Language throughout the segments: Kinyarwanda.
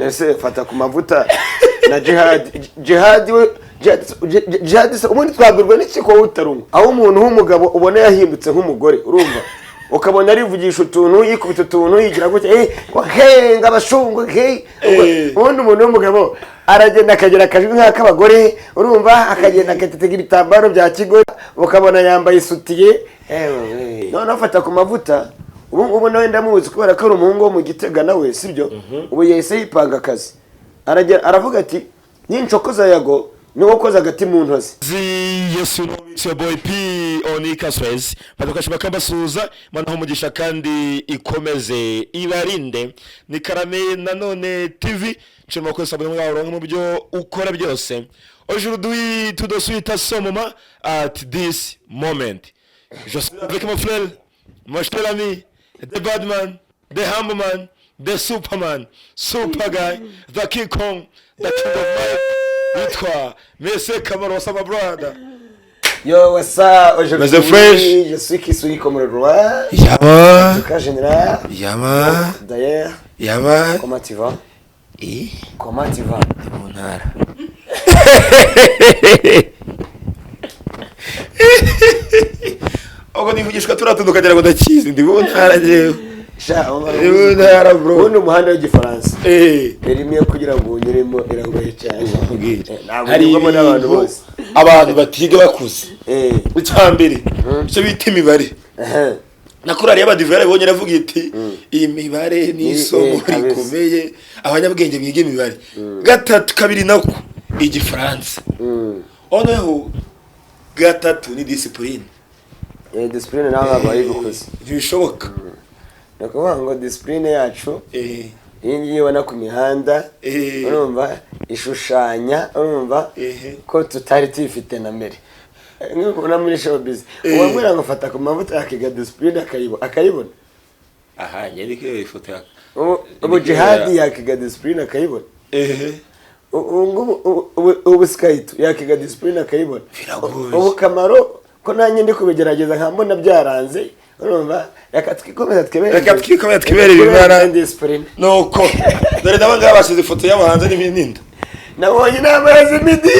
Ese fata ku mavuta na Jihad. Jihad we, Jihad se ubundi twabwirwa n'iki ko utarunywa? Aho umuntu w'umugabo ubona yahindutse nk'umugore, urumva, ukabona arivugisha utuntu, yikubita utuntu, yigira gutya, ngo he, ngo abashungu he. Ubundi umuntu w'umugabo aragenda akagira akajwi nk'ak'abagore, urumva, akagenda agatega ibitambaro bya kigore, ukabona yambaye isutiye. Noneho fata ku mavuta ubu ngubu nawe ndamuzi kubera ko ari umuhungu wo mu Gitega nawe, sibyo? Ubu yahise yipanga akazi, aragera aravuga ati: "Nincokoza Yago niwo ukoze agati mu ntozi." Yes, you know it's your boy P Onika Swez. Badukashima kambasuhuza, Imana umugisha kandi ikomeze ibarinde. Ni Karame Nanone TV. Nshima ko sabone mwawe mu byo ukora byose. Aujourd'hui, tout de suite à ce moment, at this moment. Je suis avec mon frère, mon cher ami, the bad man, the humble man, the superman, super guy, the King Kong, the king of life. Witwa Mese Kamaro Sama brother. Yo, what's up aujourd'hui? Meze fresh. Je suis qui suis comme le roi. Yama. En tout cas, général. Yama. D'ailleurs, Yama. comment tu vas? Eh, Comment tu vas? Mu ntara. Ubwo nivugishwa turiya tukagira ngo ndakizi, ndi mu ntara njyewe. Sha, Ndi mu ntara, bro. Ubundi umuhanda w'Igifaransa, Eh. perimi yo kugira ngo uwunyuremo iragoye cyane. Nkubwire. Ntabwo Hari unyurwamo n'abantu ibintu bose. abantu batiga bakuze. Icya mbere, icyo bita imibare. Na korali y'Abadive yarabibonye, iravuga iti: "Imibare ni isomo kabisa. rikomeye, abanyabwenge biga imibare." Gatatu, kabiri nako, Igifaransa. Noneho gatatu ni discipline. Discipline nawe ntabwo wayigukoze. Ntibishoboka. Ni ukuvuga ngo discipline yacu, iyi ngiyi ubona ku mihanda, urumva, ishushanya, urumva, ko tutari tuyifite na mbere. Nk'uko ubona muri showbiz, uwabwira ngo fata ku mavuta yakiga discipline akayibona. Aha njye ndi kureba ifoto ya Ubu Jihadi yakiga discipline akayibona. Ubu ngubu ubu Skayitu yakiga discipline akayibona. Biragoye. Ubu Kamaro ko nanjye ndi kubigerageza nka mbona byaranze, urumva, reka twikomeza twibere. Reka twikomeze twibere ibimara. Discipline. Nuko dore nabo ngaba basize ifoto yabo hanze n'imininda. Nabonye inama ya Zimidi.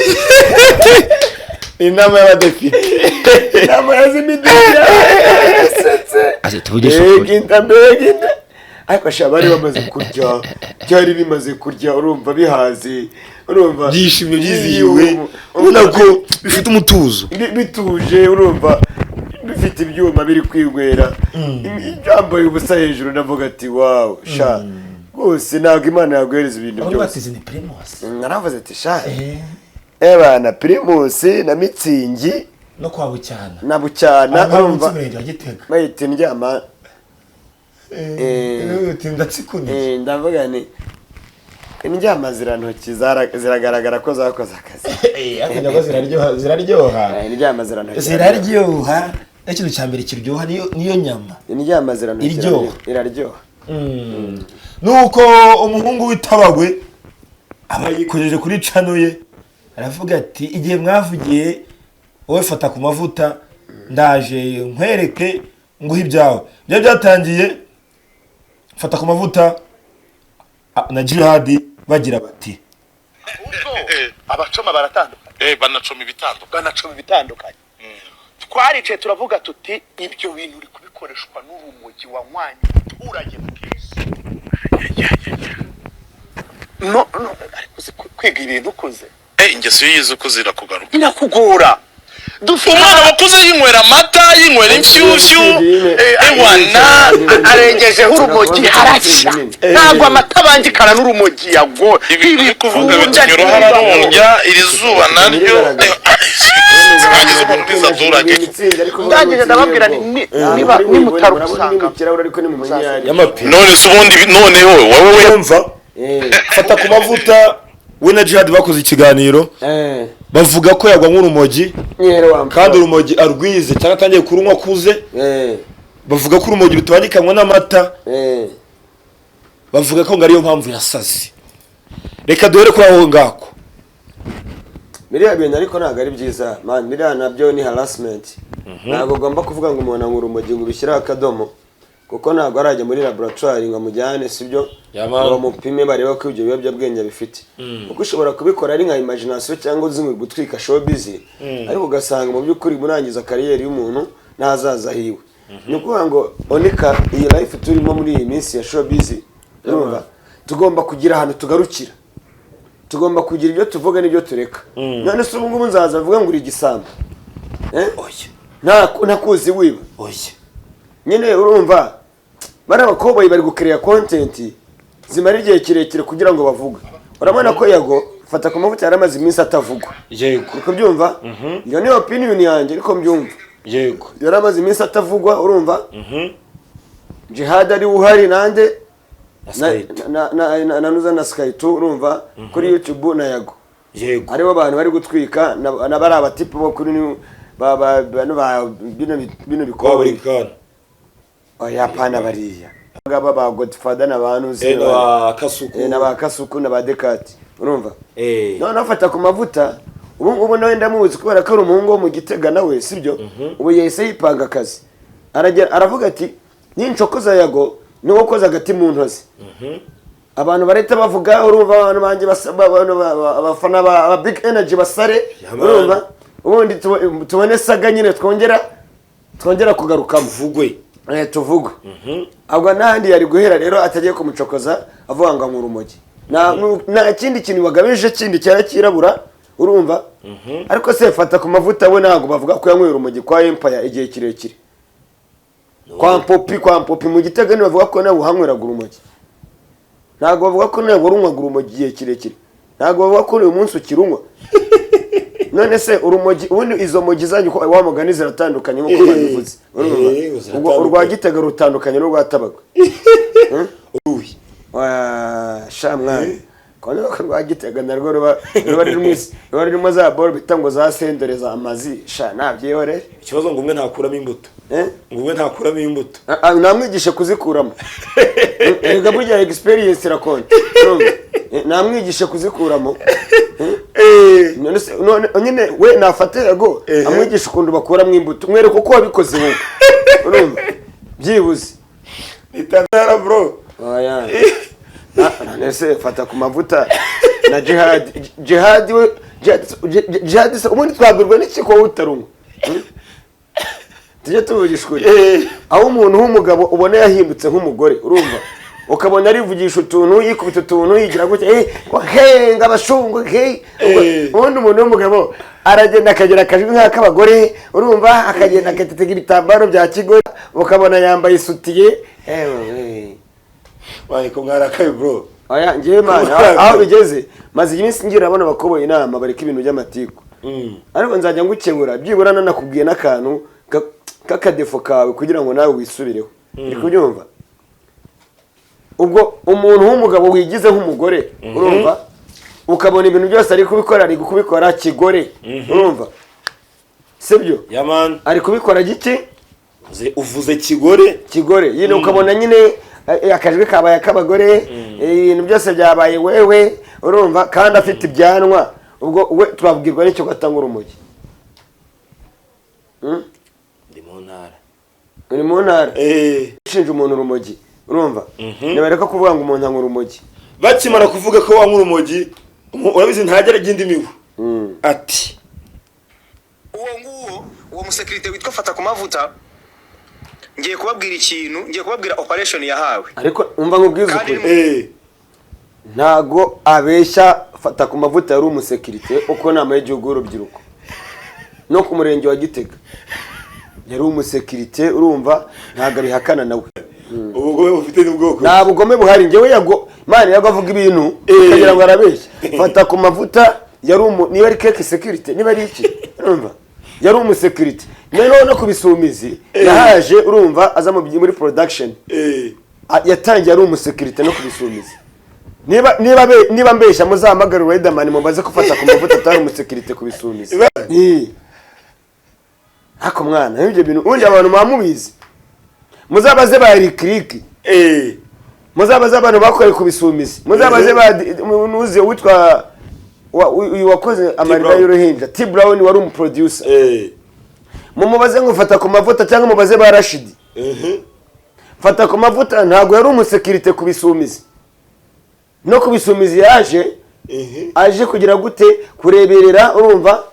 Inama y'abadepite. Inama ya Zimidi yasetse. Ase tuvugishe Mbega ukuri. inda, mbega inda! Ariko sha, bari bamaze kurya, byari bimaze kurya, urumva, bihaze, urumva. Byishimye, byizihiwe, ubona ko bifite umutuzo. Bituje, urumva, bifite ibyuma biri kwinywera, byambaye ubusa hejuru. Ndavuga ati: "Wow, sha, rwose ntabwo Imana yaguhereza ibintu byose." Ni Primus. Naravuze ati: "Sha, ebana Primus na Mützig." No kwa Bucyana. Na Bucyana, urumva. Murenge wa Gitega. Bahita ndyama. Ndatsikuniye. Ndavuga ni indyama zirantoki ziragaragara ko zakoze akazi. Ariko nabwo ziraryoha, ziraryoha. Indyama zirantoki. Ziraryoha. Ikintu cya mbere kiryoha niyo nyama. Indyama zirantoki. Iryoha. Iraryoha. Nuko umuhungu w'itabagwe aba yikojeje kuri channel ye, aravuga ati: "Igihe mwavugiye wowe fata ku mavuta, ndaje nkwereke nguhe ibyawe." Byari byatangiye fata ku mavuta na Jihadi bagira bati: Abacoma baratandukanye. Banacoma ibitandukanye. Banacoma ibitandukanye. Twaricaye turavuga tuti: "Ibyo bintu uri kubikoreshwa n'urumogi wanywanye umuturage bwiza." No, no, ariko uzi kwiga ibintu ukuze. Ingeso iyo uyize ukuze irakugaruka. Inakugora. Dufite Umwana wakuze yinywera amata, yinywera inshyushyu, ewana. Arengejeho urumogi, harashya. Ntabwo amata abangikana n'urumogi, yago. Ibi uri kuvuga bitumye uruhara rundya, iri zuba naryo mwageze umuntu bwiza aturage. Ndangije ndababwira nti niba nimutarusanga Y'amapine. None se ubundi noneho wowe we Yumva fata ku mavuta we na Jihad bakoze ikiganiro, bavuga ko yagwa nk'urumogi kandi urumogi arwize cyangwa atangiye kurunywa akuze. Bavuga ko urumogi rutubangikanywa n'amata. Bavuga ko ngo ariyo mpamvu yasaze. Reka duhere kuri aho ngako. Biriya bintu ariko ntabwo ari byiza, man. Biriya nabyo ni harassment. Ntabwo ugomba kuvuga ngo umuntu anywa urumogi ngo ubishyireho akadomo. Kuko ntabwo arajya muri laboratoire ngo amujyane, sibyo? Yeah, man. Ngo bamupime, barebe ko ibyo biyobyabwenge bifite, kuko ushobora kubikora ari nka imagination cyangwa uzi ngo gutwika showbiz, ariko ugasanga mu by'ukuri murangiza carrière y'umuntu n'ahazaza hiwe. Ni ukuvuga ngo onika iyi life turimo muri iyi minsi ya showbiz, urumva, tugomba kugira ahantu tugarukira, tugomba kugira ibyo tuvuga n'ibyo tureka. None se ubu ngubu nzaza mvuga ngo uri igisambo? Eh? Oya. Ntakuzi wiba. Oya. Nyine urumva bariya bakoboyi bari gukereya content zimara igihe kirekire kugira ngo bavuge. Urabona ko Yago, fata ku mavuta, yari amaze iminsi atavugwa. Uri kubyumva? Iyo ni opinion yanjye, ariko mbyumva. Yari amaze iminsi atavugwa, urumva, Jihad ari uhari nande na na Sky2. na Nuza na Sky2, urumva, kuri YouTube na Yago. Hariho abantu bari gutwika na bari abatipe bo kuri ba ba bano ba bino kwa bikobwa. Buri kana. Oya, pana bariya ngaba ba Godfather na ba Nuzi. Eh, na ba Kasuku. Na ba Kasuku na ba Dekati, urumva? Eh. None afata ku mavuta ubu ngubu nawe ndamuzi kubera ko ari umuhungu wo mu Gitega nawe, sibyo? Ubu yahise yipanga akazi, aragera aravuga ati: "Nincokoza Yago niwo ukoze agati mu ntozi, abantu barahita bavuga, urumva, abantu banjye abafana ba Big Energy basare." Yeah, man. Urumva, ubundi tubone saga nyine twongera kugarukamo. Vugwe. Eh, tuvugwe. Ahubwo n'ahandi yari guhera rero atagiye kumucokoza avuga ngo anywa urumogi, nta kindi kintu bagamije kindi cyara cyirabura, urumva? Ariko se fata ku mavuta we ntabwo bavuga ko yanyweye urumogi kwa Empire igihe kirekire, kwa Mpopi mu Gitega? Ntibavuga ko nawe uhanyweraga urumogi? Ntabwo bavuga ko nawe warunywaga urumogi igihe kirekire? Ntabwo bavuga ko uyu munsi ukirunywa? None se urumogi ubundi, izo mogi zanyu ko wa mugani ziratandukanye nk'uko babivuze, urumva? Eh, Ubwo ziratandukanye. urwa Gitega rutandukanye n'urwa Tabagwe? Uruhi? Sha mwana, kone ko rwa Gitega narwo ruba rurimo za boro bita ngo za sendore za amazi, sha nabyihore. Ikibazo ngo umwe ntakuramo imbuto. Eh? Ngo umwe ntakuramo imbuto. Ah, ah, namwigishe kuzikuramo. Erega burya experience irakonta, urumva? Namwigishe kuzikuramo. None se none nyine we nafate Yago amwigisha ukuntu bakuramo imbuto, mwereke uko wabikoze wowe, urumva, byibuze. Itanara, bro. Oya. None se fata ku mavuta na Jihad, Jihad we, Jihad se ubundi twabwirwa n'iki ko wowe utarunywa? Hmm? Tujye tuvugisha ukuri. Aho umuntu w'umugabo ubona yahindutse nk'umugore, urumva, ukabona arivugisha utuntu, yikubita utuntu, yigira gutya, ngo he, ngo abashungu he. Ubundi umuntu w'umugabo aragenda akagira akajwi nk'ak'abagore, urumva, akagenda akatetega ibitambaro bya kigore, ukabona yambaye isutiye, ewe. Waye ko mwarakaye, bro. Oya, njyewe man, aho bigeze, maze iminsi ngira abana bakoboye inama bareka ibintu by'amatiku, ariko nzajya ngukebura byibura nanakubwiye n'akantu k'akadefo kawe kugira ngo nawe wisubireho. Uri kubyumva? Ubwo umuntu w'umugabo wigize nk'umugore, urumva, ukabona ibintu byose ari kubikora, ari kubikora kigore, urumva, sibyo? Yeah, man. Ari kubikora giki? Uvuze kigore. Kigore nyine, ukabona nyine akajwi kabaye ak'abagore, ibintu byose byabaye wewe, urumva, kandi afite ibyanwa. Ubwo we twabwirwa n'icyo gatanga urumogi? Ndi mu ntara. Uri mu ntara. Eh. Ushinja umuntu urumogi, urumva, ntibareka kuvuga ngo umuntu anywa urumogi. Bakimara kuvuga ko wanywa urumogi, urabizi ntagera agenda imibu ati: Uwo nguwo, uwo musekirite witwa Fata ku mavuta, ngiye kubabwira ikintu, ngiye kubabwira operation yahawe. Ariko umva nkubwize Kandi ukuri. Ntago abeshya. Fata ku mavuta yari umusekirite uko nama y'igihugu y'urubyiruko no ku murenge wa Gitega, yari umusekirite, urumva, ntabwo abihakana nawe. Ubugome bufite n'ubwoko. Nta bugome buhari. Njyewe Yago man, Yago avuga ibintu ukagira ngo arabeshya. Fata ku mavuta yari umu, niba ari keke security, niba ari iki, urumva, yari umusekirite. Noneho no ku Bisumizi yahaje, urumva, aza muri production. Yatangiye ari umusekirite no ku Bisumizi. Niba mbeshya muzahamagare Riderman mubaze ko Fata ku mavuta atari umusekirite ku Bisumizi. Ariko mwana, ibyo bintu ubundi abantu muba mubizi, muzabaze ba Rikiriki, muzabaze abantu bakoreye ku Bisumizi, muzabaze ba nuze witwa uyu wakoze Amarira Brown. y'uruhinja, T Brown, wari umuproducer. Mumubaze ngo Fata ku mavuta, cyangwa mubaze ba Rashidi. Fata ku mavuta ntabwo yari umusekirite ku Bisumizi, no ku Bisumizi yaje aje kugira gute? Kureberera, urumva,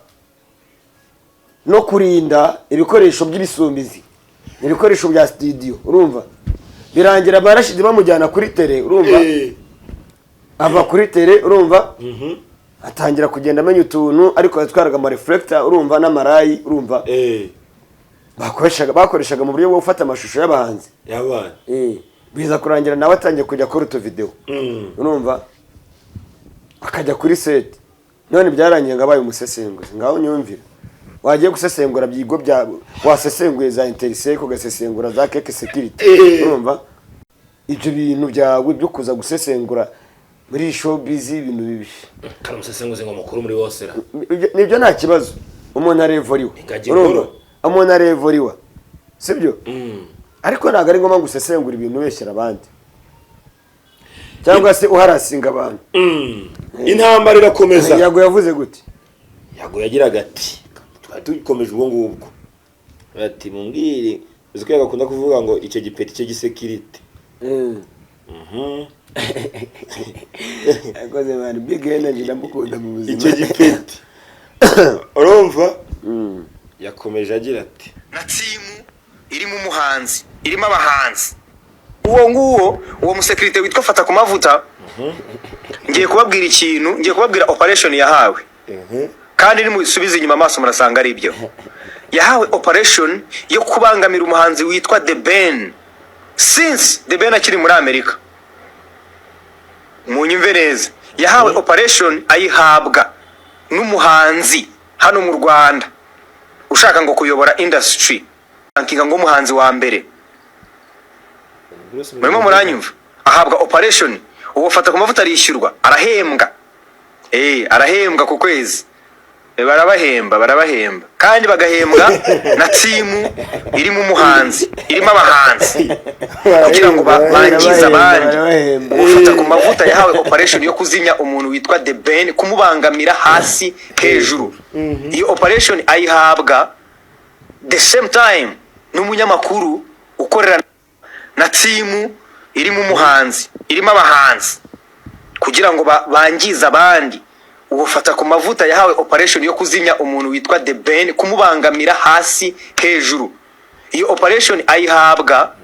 no kurinda ibikoresho by'Ibisumizi, ibikoresho bya studio, urumva. Birangira barashize bamujyana kuri terrain, urumva. Ava kuri terrain, urumva, atangira kugenda amenya utuntu, ariko yatwaraga amareflector, urumva, n'amarayi, urumva, bakoreshaga mu buryo bwo gufata amashusho y'abahanzi. Yabaye. Biza kurangira nawe atangiye kujya akora utuvidewo, urumva, akajya kuri set. None byarangiye ngo abaye umusesenguzi. Ngaho nyumvira, wagiye gusesengura byigo bya wasesenguye za Intersec, ugasesengura za Keke Security, urumva, ibyo bintu byawe byo kuza gusesengura muri showbiz, ibintu bibi. Kari umusesenguzi ngo mukuru muri bose ra. Nibyo, nta kibazo, umuntu arevoriwe. Ingagi Urumva? nkuru. Umuntu arevoriwa, sibyo? Ariko ntabwo ari ngombwa gusesengura ibintu ubeshyera abandi cyangwa se uharasinga abantu. Intambara irakomeza. Yago yavuze gute? Yago yagiraga ati, twari dukomeje ubwo ngubwo, ati mumbwire, uzi ko yagakunda kuvuga ngo icyo gipeti, icyo gisekirite. Yakoze man, big energy, ndamukunda mu buzima. Icyo gipeti, urumva, yakomeje agira ati na team irimo umuhanzi, irimo abahanzi. Uwo nguwo, uwo musekirite witwa Fata ku mavuta, ngiye kubabwira ikintu, ngiye kubabwira operation yahawe, kandi nimusubize inyuma amaso murasanga ari byo. Yahawe operation yo kubangamira umuhanzi witwa The Ben since The Ben akiri muri Amerika. Munyumve neza, yahawe operation, ayihabwa n'umuhanzi hano mu Rwanda ushaka ngo kuyobora industry, rankinga ngo umuhanzi wa mbere. Murimo muranyumva? Ahabwa operation, uwo Fata ku mavuta arishyurwa, arahembwa, arahembwa ku kwezi. Barabahemba, barabahemba, kandi bagahembwa na team irimo umuhanzi, irimo abahanzi, kugira ngo bangize abandi. Barabahemba. Ufata ku mavuta yahawe operation yo kuzimya umuntu witwa The Ben, kumubangamira hasi hejuru. Iyo operation ayihabwa the same time n'umunyamakuru ukorera na team irimo umuhanzi, irimo abahanzi, kugira ngo bangize abandi. Uwo Fata ku mavuta yahawe operation yo kuzimya umuntu witwa The Ben, kumubangamira hasi hejuru. Iyo operation ayihabwa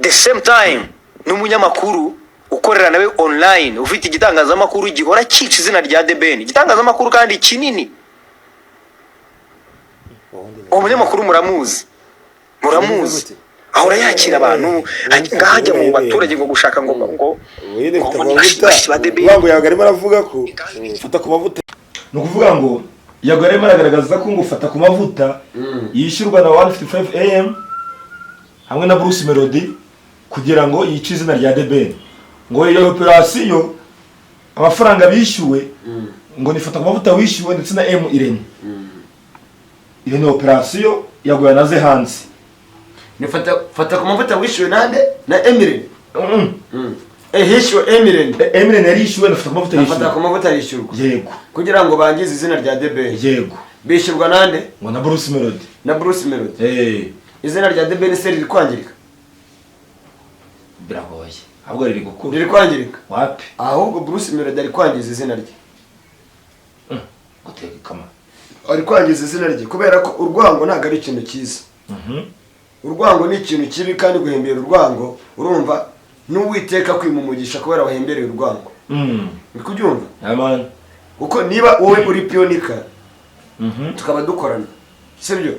the same time n'umunyamakuru ukorera nawe online, ufite igitangazamakuru gihora cyica izina rya The Ben, igitangazamakuru kandi kinini. Uwo munyamakuru muramuzi, muramuzi, ahora yakira abantu, ngaho ajya mu baturage ngo gushaka ngo Wene ngo Fata ku ngo mavuta ba The Ben. Uvuga ngo Yago arimo aravuga ko Fata ku mavuta, ni ukuvuga ngo Yago arimo aragaragaza ko ngo Fata ku mavuta yishyurwa na 155 AM hamwe na Bruce Melody kugira ngo yice izina rya The Ben, ngo iyo operasiyo amafaranga bishyuwe ngo ni Fata ku mavuta wishyuwe ndetse na M Irene. Iyo ni operasiyo Yago yanaze hanze. Ni Fata ku mavuta wishyuwe nande? Na Emirene? Hishyuwe Emirene. Emirene yari yishyuwe na Fata ku mavuta Na Fata yishyuwe. ku mavuta yishyurwa Yego. Kugira ngo bangize izina rya The Ben. Yego. Bishyurwa nande? Ngo na Bruce Melody. Na Bruce Melody. Izina rya The Ben se riri kwangirika? Biragoye, ahubwo riri gukura. Riri kwangirika? Wapi. Ahubwo Bruce Melody ari kwangiza izina rye. Guteka ikama. Ari kwangiza izina rye kubera ko urwango ntabwo ari ikintu cyiza. Urwango ni ikintu kibi, kandi guhembera urwango, urumva, n'Uwiteka kwima umugisha kubera wahembereye urwango. Uri kubyumva? Aman. Kuko niba wowe uri piyonika, tukaba dukorana, sibyo,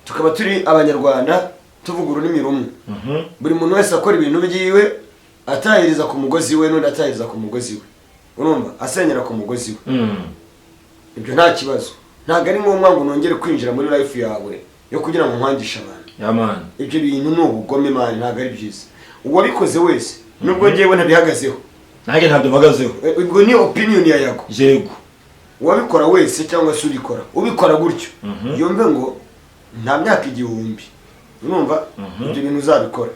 tukaba turi Abanyarwanda, tuvuga ururimi rumwe, buri muntu wese akora ibintu byiwe, atahiriza ku mugozi we n'undi atahiriza ku mugozi we, urumva, asenyera ku mugozi we, ibyo nta kibazo. Ntabwo ari ngombwa ngo nongere kwinjira muri life yawe yo kugira ngo nkwangishe abantu. Aman. Ibyo bintu ni ubugome man, ntabwo ari byiza. Uwabikoze wese, nubwo ngewe ntabihagazeho. Nanjye ntabyo mpagazeho. Ubwo ni opinion ya Yago. Yego. Uwabikora wese cyangwa se ubikora gutyo, yumve ngo nta myaka 1000, urumva, ibyo bintu uzabikora.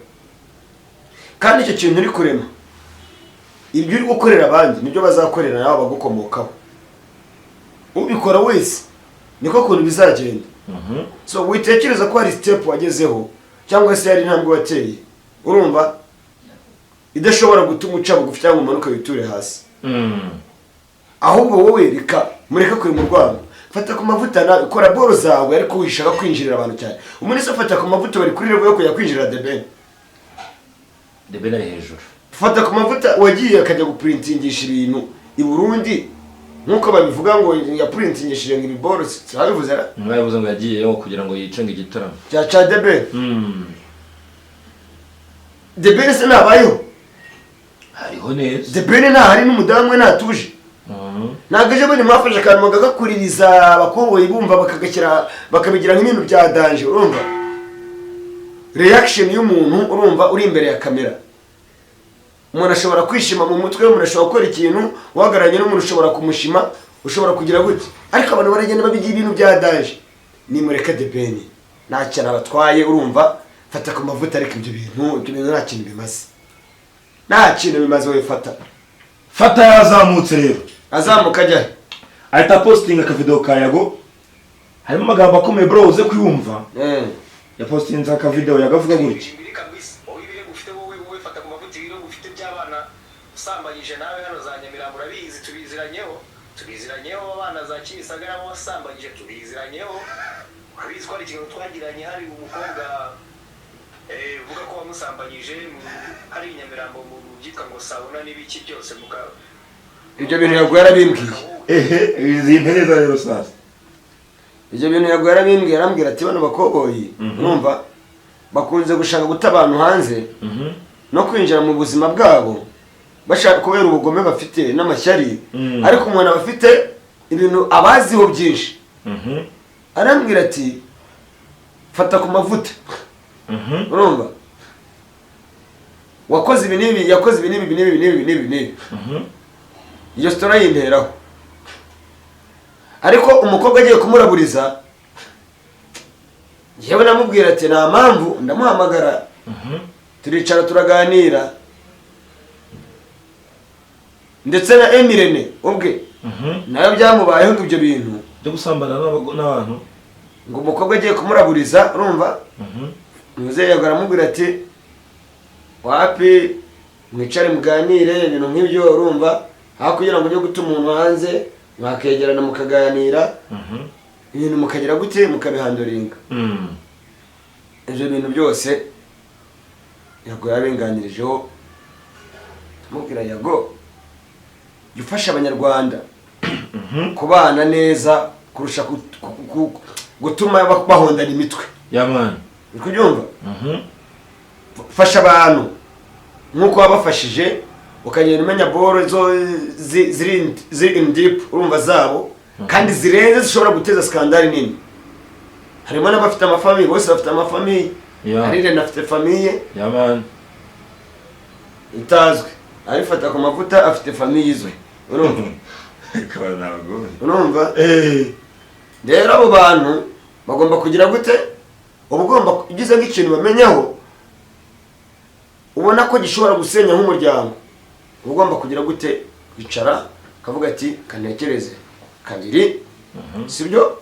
Kandi icyo kintu uri kurema, ibyo uri gukorera abandi nibyo bazakorera nawe abagukomokaho. Ubikora wese niko kuntu bizagenda. So witekereza ko hari step wagezeho cyangwa se hari intambwe wateye. Urumva, idashobora gutuma uca bugufi cyangwa umanuka witure hasi. Ahubwo wowe reka mureke kure mu rwango. Fata ku mavuta nawe kora boro zawe, ariko wishaka kwinjirira abantu cyane. Umuntu wese afata ku mavuta bari kuri level yo kujya kwinjirira The Ben. The Ben ari hejuru. Fata ku mavuta wagiye akajya gupurintingisha ibintu i Burundi, nk'uko babivuga ngo yapurintingishije ngo ibiboro, babivuze ra? Mwabivuze ngo yagiyeyo kugira ngo yicenge igitaramo cya ca The Ben. The Ben se ntabayeho? Hariho neza. The Ben ntahari n'umudamu we ntatuje. Ntabwo ejo bundi mwafashe akantu mugagakuririza abakoboyi bumva, bakagashyira, bakabigira nk'ibintu bya danger. Urumva reaction y'umuntu, urumva uri imbere ya kamera, umuntu ashobora kwishima mu mutwe, umuntu ashobora gukora ikintu uhagararanye n'umuntu, ushobora kumushima, ushobora kugira gute, ariko abantu baragenda babigira ibintu bya danger. Nimureke The Ben, nta kintu abatwaye. Urumva, fata ku mavuta, ariko ibyo bintu nta kintu bimaze, nta kintu bimaze. Wowe fata. Fata yazamutse rero. Azamuka ajya he? Ahita postinga akavideo ka Yago, harimo amagambo akomeye, bro, uze kuyumva. Yapostinze akavideo yagavuga gutya: Biri kabisa. Wowe ibirego ufite, wowe fata ku mavuta, ibirego ufite by'abana usambanyije nawe hano za Nyamirambo urabizi, tubiziranyeho, tubiziranyeho. Abana za Kimisagara bo wasambanyije tubiziranyeho, urabizi ko hari ikintu twagiranye. Hari umukobwa uvuga ko wamusambanyije hari i Nyamirambo mu byitwa ngo sauna n'ibiki byose muka Ibyo bintu Yago yarabimbwiye. Ehe, izi mpereza rero sasa. Ibyo bintu Yago yarabimbwiye, arambwira ati: "Bano bakoboyi, urumva, bakunze gushaka guta abantu hanze no kwinjira mu buzima bwabo bashaka kubera ubugome bafite n'amashyari." Ariko umuntu aba afite ibintu abaziho byinshi. Arambwira ati: "Fata ku mavuta, urumva, wakoze ibi n'ibi, yakoze ibi n'ibi n'ibi n'ibi n'ibi n'ibi." Iyo story ayinteraho, ariko umukobwa agiye kumuraburiza, yewe namubwira ati: "Nta mpamvu." Ndamuhamagara, turicara, turaganira, ndetse na Emirene ubwe nawe byamubayeho ngo ibyo bintu byo gusambana n'abantu. Ngo umukobwa agiye kumuraburiza, urumva, muzehe aramubwira ati: "Wapi, mwicare muganire ibintu nk'ibyo." Urumva, aho kugira ngo ujye guta umuntu hanze, mwakegerana mukaganira ibintu, mukagira gute, mukabihanduringa. Ibyo bintu byose Yago yabinganirijeho. Tumubwira: "Yago, jya ufasha Abanyarwanda kubana neza kurusha gutuma bahondana imitwe." Yeah, man. Uri kubyumva? Fasha abantu nk'uko wabafashije, ukagenda umenya boro zo ziri in deep, urumva, zabo kandi zirenze, zishobora guteza scandal nini. Harimo n'abafite amafamille, bose bafite amafamille. Hari Irene afite famille Yeah, man. itazwi, arifata ku mavuta afite famille izwi, urumva? Ikaba ntabwo. Urumva rero, abo bantu bagomba kugira gute? Uba ugomba, ugize nk'ikintu bamenyaho ubona ko gishobora gusenya nk'umuryango, uba ugomba kugira gute? Kwicara ukavuga ati: "Kanekereze kabiri, sibyo,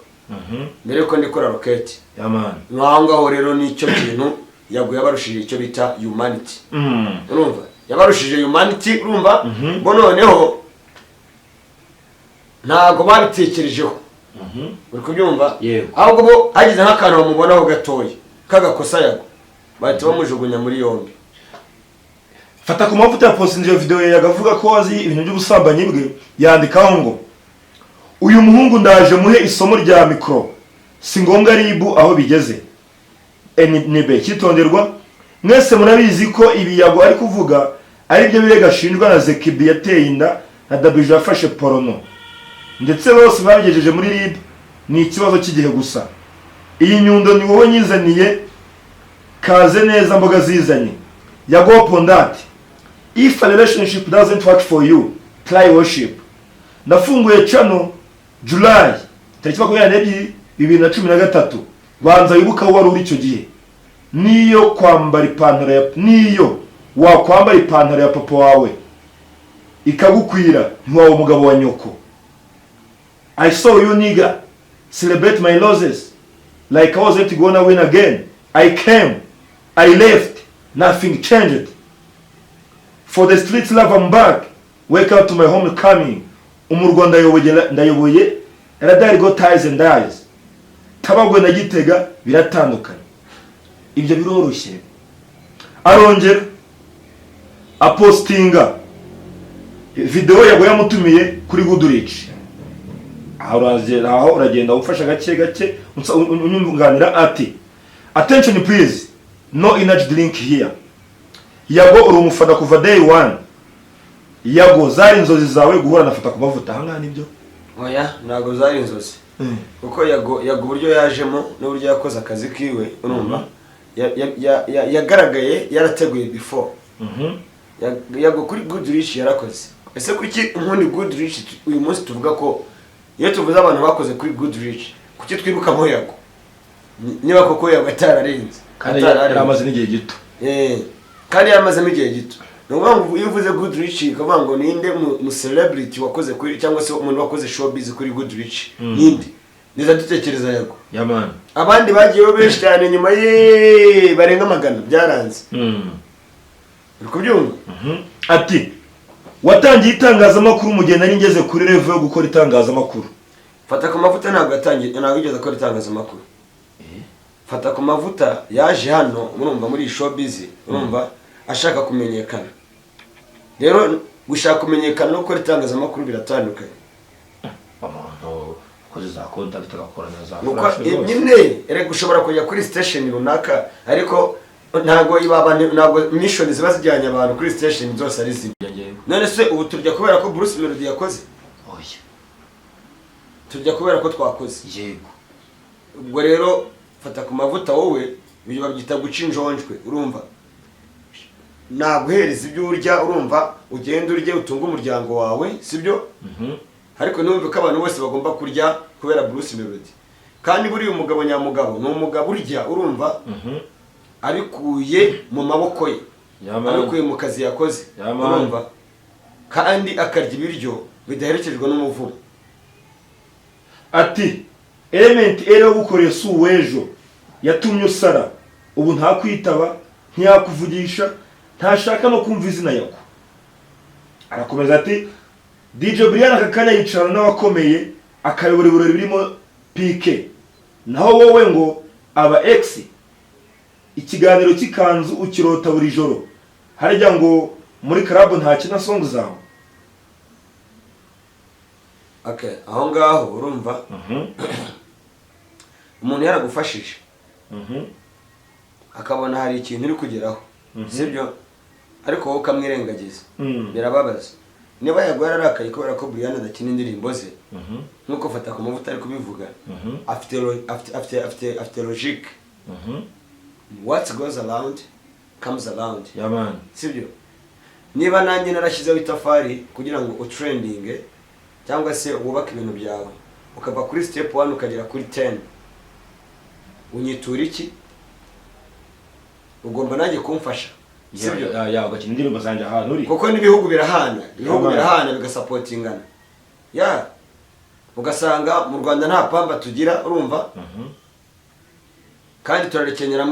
mbere yuko ndikora roketi." Yeah, man. Nk'aho ngaho rero nicyo kintu Yaguye yabarushije, icyo bita humanity. Urumva, yabarushije humanity. Urumva, bo noneho ntabwo babitekerejeho. Uri kubyumva? Yego. Ahubwo bo hagize nk'akantu bamubonaho gatoya k'agakosa, Yago bahita bamujugunya muri yombi. Fata ku mavuta yapostinze iyo video, yagavuga ko azi ibintu by'ubusambanyi bwe, yandikaho ngo: "Uyu muhungu ndaje muhe isomo rya mikoro, si ngombwa ribu aho bigeze." Nibe cyitonderwa, mwese murabizi ko ibi Yago ari kuvuga ari byo birego ashinjwa na Zekibi yateye inda, na Dabije yafashe porono, ndetse bose babigejeje muri RIB, ni ikibazo cy'igihe gusa. Iyi nyundo ni wowe nyizaniye, kaze neza mboga zizanye. Yago Pondati, if a relationship doesn't work for you, try worship. Nafunguye channel July tariki 22 2013, banza wibuka aho wari uri icyo gihe. Niyo kwambara ipantaro ya, niyo wakwambara ipantaro ya papa wawe ikagukwira, ntiwaba umugabo wa nyoko. I saw you nigga celebrate my losses like I wasn't gonna win again. I came, I left. Nothing changed. For the streets love, I'm back. Wake up to my homecoming. Umurwa ndayoboye, ndayoboye radari go ties and dies. Tabagwe na Gitega biratandukanye, ibyo biroroshye. Arongera apostinga video yago yamutumiye kuri Goodrich. Aho uragenda, aho uragenda ufasha gake gake unyunganira. Ati: "Attention please, no energy drink here. Yago, uri umufana kuva day one. Yago, zari inzozi zawe guhura na Fata ku Mavuta." Ahangaha nibyo? Oya, ntabwo zari inzozi, kuko Yago uburyo yajemo n'uburyo yakoze akazi kiwe, urumva, yagaragaye yarateguye before. Yago kuri Goodrich yarakoze. Ese kuki ubundi Goodrich uyu munsi tuvuga ko iyo tuvuze abantu bakoze kuri Goodrich, kuki twibukamo Yago? Niba koko Yago atararenze Kandi atararenze. yari amaze n'igihe gito. Kandi yaramazemo igihe gito. Ni ukuvuga ngo iyo uvuze Goodrich, ukavuga ngo ninde mu celebrity wakoze kuri, cyangwa se umuntu wakoze showbiz kuri Goodrich, ninde? Niza dutekereza Yago. Yamani. Abandi bagiyeho benshi cyane nyuma ye barenga 100, byaranze. Uri kubyumva? Ati: "Watangiye itangazamakuru mu gihe nari ngeze kuri level yo gukora itangazamakuru." Fata ku Mavuta ntabwo yatangiye, ntabwo yigeze akora itangazamakuru. Fata ku Mavuta yaje hano, urumva, muri iyi showbiz, urumva, ashaka kumenyekana. Rero gushaka kumenyekana no gukora itangazamakuru biratandukanye. Umuntu ukoze za contact, agakora na za Nuko flash rwose. Nyine erega ushobora kujya kuri station runaka, ariko ntabwo iba ntabwo mission ziba zijyanye abantu kuri station zose ari zimwe. Yego. None se ubu turya kubera ko Bruce Melody yakoze? Oya. Turya kubera ko twakoze. Yego. Ubwo rero Fata ku Mavuta, wowe ibyo babyita guca injonjwe. Urumva, naguhereza ibyo urya, urumva, ugenda urye utunge umuryango wawe, sibyo? Ariko ntiwumve ko abantu bose bagomba kurya kubera Bruce Melody. Kandi buriya umugabo nyamugabo ni umugabo urya, urumva, abikuye mu maboko ye, Yamani. abikuye mu kazi yakoze. Yamani. Urumva, kandi akarya ibiryo bidaherekejwe n'umuvumo. Ati: "Element ere yo gukoreye si uw'ejo, yatumye usara. Ubu ntakwitaba, ntiyakuvugisha, ntashaka no kumva izina Yago." Arakomeza ati: "DJ Brian aka kanya yicarana n'abakomeye, akayobora ibirori birimo PK, naho wowe ngo aba ex, ikiganiro cy'ikanzu ukirota buri joro. Harya ngo muri club ntakina song zawe?" Okay, aho ngaho urumva, umuntu yaragufashije, akabona hari ikintu uri kugeraho, sibyo? Ariko wowe ukamwirengagiza, birababaza. Niba Yago yararakaye kubera ko Brian adakina indirimbo ze, nk'uko Fata ku Mavuta ari kubivuga, afite afite logique. What goes around comes around. Yamani. Sibyo? Niba nanjye narashyizeho itafari kugira ngo utrendinge cyangwa se wubake ibintu byawe, ukava kuri step 1 ukagera kuri 10, unyitura iki? Ugomba nanjye kumfasha, sibyo? Ya, ugakina indirimbo zanjye ahantu uri. Kuko n'ibihugu birahana, ibihugu Yabaye. birahana bigasupportingana. Ya, ugasanga mu Rwanda nta pamba tugira, urumva, kandi turarikenera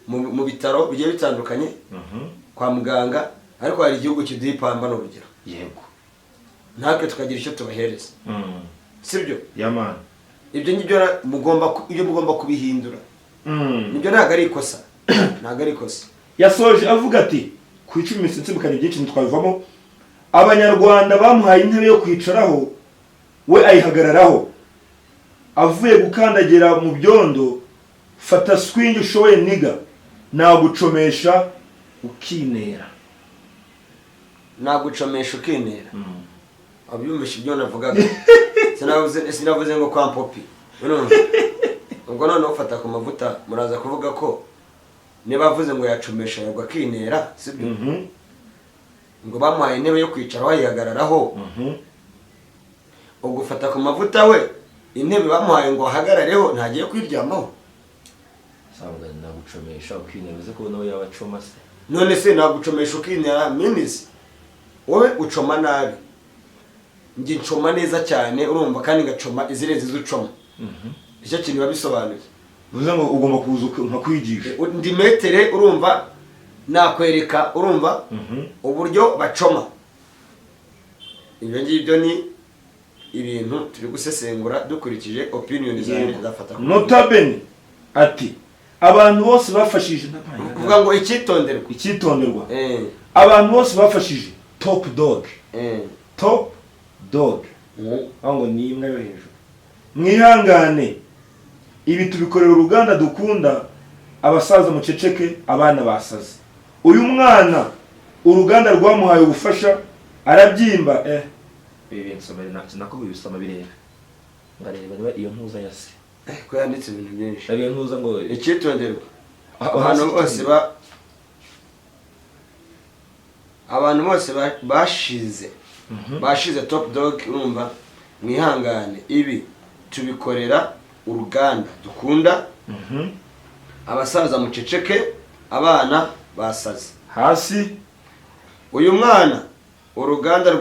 mu bitaro bigiye bitandukanye, kwa muganga, ariko hari igihugu kiduha ipamba, ni urugero, natwe tukagira icyo tubahereza, sibyo? Yamani. Ibyo ngibyo ibyo mugomba kubihindura. Nibyo, ntabwo ari ikosa, ntabwo ari ikosa. Yasoje avuga ati: "Ku 10 nsimbukanye byinshi ntitwabivamo. Abanyarwanda bamuhaye intebe yo kwicaraho, we ayihagararaho avuye gukandagira mu byondo. Fata swing ushoboye nigga, nagucomesha ukinera." Nagucomesha ukinera, wabyumvishe ibyo navugaga? Sinavuze ngo kwa Mpopi, urumva? Ubwo noneho ufata ku Mavuta, muraza kuvuga ko niba avuze ngo yacomesha yagwa akinera, sibyo? Ngo bamuhaye intebe yo kwicaraho ayihagararaho. Ubwo ufata ku Mavuta we, intebe bamuhaye ngo ahagarareho, ntagiye kuyiryamaho? Sanga nagucomesha ukinera, uzi ko nawe yaba acoma se? None se nagucomesha ukinera minisi wowe ucoma nabi, njye ncoma neza cyane, urumva, kandi ngacoma izirenze izo ucoma. Icyo kintu biba bisobanuye. Bivuze ngo ugomba kuza nkakwigisha. Ndi maître, urumva. Nakwereka, urumva, uburyo bacoma. Ibyo ngibyo ni ibintu turi gusesengura dukurikije opinion zanjye zafata. Notabene ati abantu bose bafashije Kuvuga ngo icyitonderwa. Icyitonderwa. Abantu bose bafashije Top Dog, Top Dog, aho ngo ni imbwa yo hejuru, mwihangane, ibi tubikorera uruganda dukunda. Abasaza muceceke, abana basaze. Uyu mwana uruganda rwamuhaye ubufasha arabyimba. Ibi binsomere nako bibisoma bireba, ngareba niba iyo ntuza ya se. Ko yanditse ibintu byinshi. Iyo ntuza ngo Icyitonderwa. Ah, Abantu hasi. bose ba abantu bose bashize Top Dog, urumva, mwihangane, ibi tubikorera uruganda dukunda. Abasaza muceceke, abana basaze. Hasi. Uyu mwana uruganda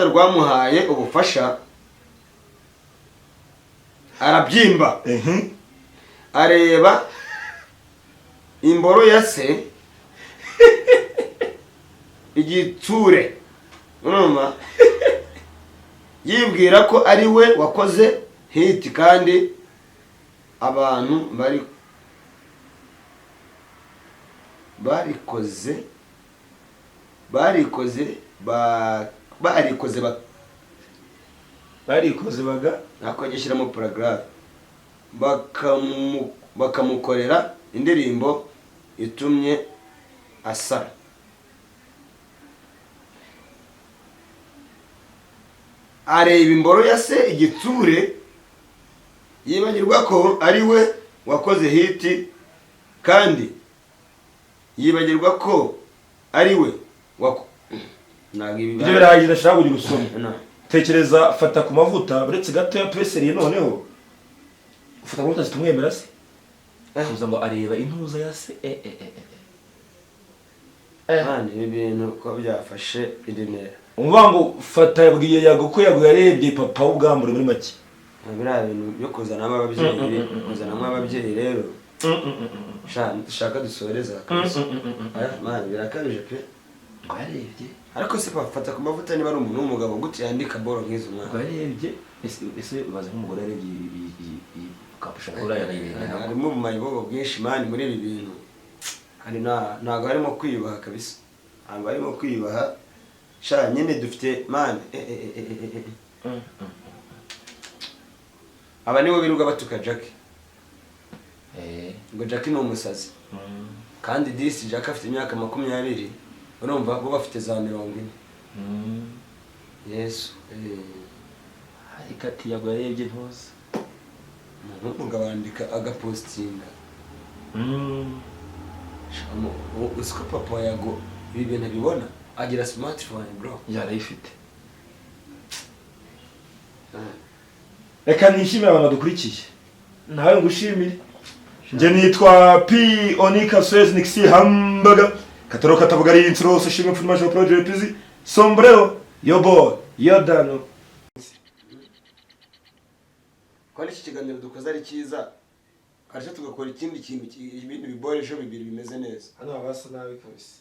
rwamuhaye ubufasha arabyimba, areba imboro ya se igitsure, urumva, yibwira ko ari we wakoze hit, kandi abantu bari barikoze Barikoze baga. Nako gishyiramo paragraphe, bakamukorera indirimbo itumye asara. Areba imboro ya se igitsure, yibagirwa ko ari we wakoze hit, kandi yibagirwa ko ari we ntabwo ibi Ibyo birahagije, ndashaka kugira usome. No. Tekereza fata ku mavuta uretse gato ya peseriye. Noneho ufata ku mavuta zitumwemera se kuza ngo areba intuza ya se. Man, ibi bintu ko byafashe indi ntera. Umva ngo fata yabwiye Yago ko Yago yarebye papa w'ubwambure muri make. Biriya bintu byo kuzanamo ababyeyi, kuzanamo ababyeyi rero, sha dushaka dusoreza kabisa. Aya, man, birakabije pe. Ngo yarebye. Ariko se fata ku mavuta niba ari umuntu w'umugabo, gute yandika boro nk'izo, mwana? Ngo yarebye. Ese ubaze nk'umugore yarebye iyi kapusha kuri aya yayireba? Harimo ubumayibobo bwinshi, man, muri ibi bintu. Hari na ntabwo harimo kwiyubaha kabisa, ntabwo harimo kwiyubaha sha. Nyine dufite, man, eh, eh, eh, eh. Aba nibo birirwa batuka Jackie ngo Jackie ni umusazi, kandi disi Jackie afite imyaka 20, urumva, bo bafite za 40. Yesu. Ariko ati Yago yarebye ntuza. Umuntu w'umugabo yandika agapostinga. Uzi ko papa wa Yago ibi bintu abibona? Agira smartphone, bro. Yarayifite. Reka nishimire abantu badukurikiye, nawe ngushimire. Njye nitwa P Onika Suez Nixi Hamburger Kataro katavuga ari insiro shimwe mfuma jo project pizi sombrero yo boy yo dano. Ko iki kiganiro dukoze ari cyiza, karusha tugakora ikindi kintu, ibindi biboresho bibiri bimeze neza. Hano haba hasa nabi kabisa.